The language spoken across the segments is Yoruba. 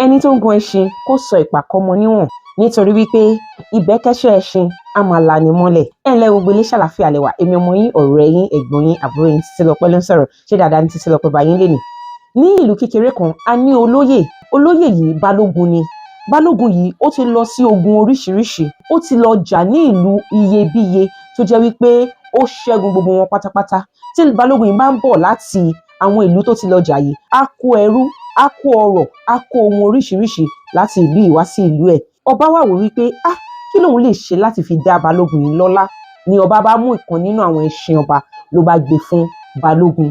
Ẹni tó ń gun ẹṣin kó sọ ìpàkọ́ mọ níwọ̀n, nítorí wípé ìbẹ́kẹ́ṣẹ́ ẹṣin á máa lani mọ́lẹ̀. Ẹ ǹlẹ́ gbogbo ilé, ṣàlàáfíà lẹ wà? Èmi ọmọ yín, ọ̀rẹ́ yín, ẹ̀gbọ́n yín, àbúrò yín, Títílọpẹ́ ló ń sọ̀rọ̀. Ṣé dáadáa ní Títílọpẹ́ bá yín lénìí? Ní ìlú kékeré kan, a ní olóyè. Olóyè yìí, balógun ni. Balógun yìí, ó ti lọ sí ogun oríṣiríṣi, ó ti lọ jà ní ìlú iyebíye tó jẹ́ wípé ó ṣẹ́gun gbogbo wọn pátápátá. Tí balógun yìí bá ń bọ̀ láti àwọn ìlú tó ti lọ jà yìí, á kó ẹrú, á kó ọrọ̀, á kó ohun oríṣiríṣi láti ìlú yìí wá sí ìlú ẹ̀. Ọba wá wò wípé, ah, kí lòun lè ṣe láti fi dá balógun yìí lọ́lá? Ni ọba bá mú ìkan nínú àwọn ẹṣin ọba, ló bá gbé fún balógun.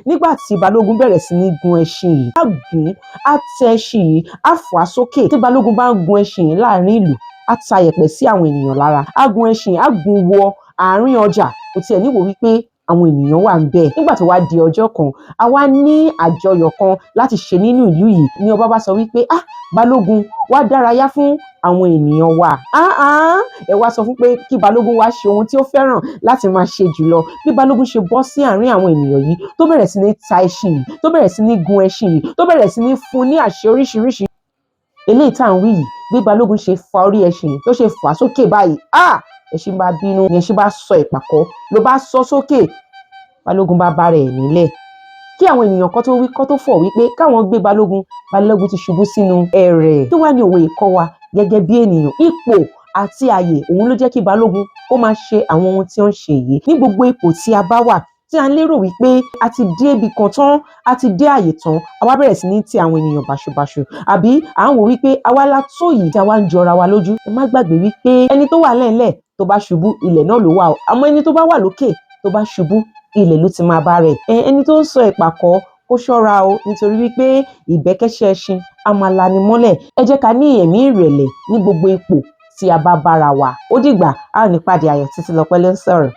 Nígbà tí balógun bẹ̀rẹ̀ sí ní gun ẹṣin yìí, á gùn, á tẹ ẹṣin yìí, á fà á sókè. Tí balógun bá ń gun ẹṣin yìí láàrin ìlú, á ta yẹ̀pẹ̀ sí àwọn ènìyàn lára. Á gun ẹṣin yìí, á gùn wọ àárín ọjà, kò tiẹ̀ ní wò wípé àwọn ènìyàn wà ńbẹ̀. Nígbà tó wá di ọjọ́ kan, a wá ní àjọyọ̀ kan láti ṣe nínú ìlú yìí, ni ọba bá sọ wípé, "Ah, balógun, wá dárayá fún àwọn ènìyàn wa." Ah ah, ẹ wá sọ fún pé kí balógun wá ṣe ohun tí ó fẹ́ràn láti máa ṣe jùlọ. Bí balógun ṣe bọ́ sí àárín àwọn ènìyàn yìí, tó bẹ̀rẹ̀ sí ní ta ẹṣin yìí, tó bẹ̀rẹ̀ sí ní gun ẹṣin yìí, tó bẹ̀rẹ̀ sí ní fún ní àṣẹ oríṣiríṣi eléyìí tá à ń wí yìí, bí balógun ṣe fa orí ẹṣin yìí, tó ṣe fà á sókè báyìí, ah, ẹṣin bá bínú, ni ẹṣin bá sọ ìpàkọ́, ló bá sọ sókè. Balógun bá bára ẹ̀ nílẹ̀. Kí àwọn ènìyàn kan tó wí kán tó fọ̀ wípé káwọn gbé balógun, balógun ti ṣubú sínú ẹrẹ̀. Kí wá ní òwe yìí kọ́ wa gẹ́gẹ́ bí ènìyàn? Ipò àti àyè òun ló jẹ́ kí balógun kó máa ṣe àwọn ohun tí ó ń ṣe yìí. Ní gbogbo ipò tí a bá wà, tí a ń lérò wípé a ti dé ibì kan tán, a ti dé àyè tán, a wá bẹ̀rẹ̀ sí ní ti àwọn ènìyàn báṣubàṣu, àbí à ń wò wípé àwa la tó yìí, tí a wá ń jọra wa lójú, ẹ má gbàgbé wípé ẹni tó wà lẹ́ẹ̀lẹ̀ tó bá ṣubú, ilẹ̀ náà ló wà o. Àmọ́ ẹni tó bá wà lókè tó bá ṣubú, ilẹ̀ ló ti máa bá rẹ̀. Ẹni tó ń sọ ìpàkọ́ kó ṣọ́ra o, nítorí wípé ìbẹ́kẹ́ṣẹ́ ẹṣin á máa lani mọ́lẹ̀. Ẹ jẹ́ ká ní ẹ̀mí ìrẹ̀lẹ̀ ní gbogbo ipò tí a bá bára wa. Ó dìgbà, a ó ní pàdé ayọ̀. Títílọpẹ́ ló ń sọ̀rọ̀.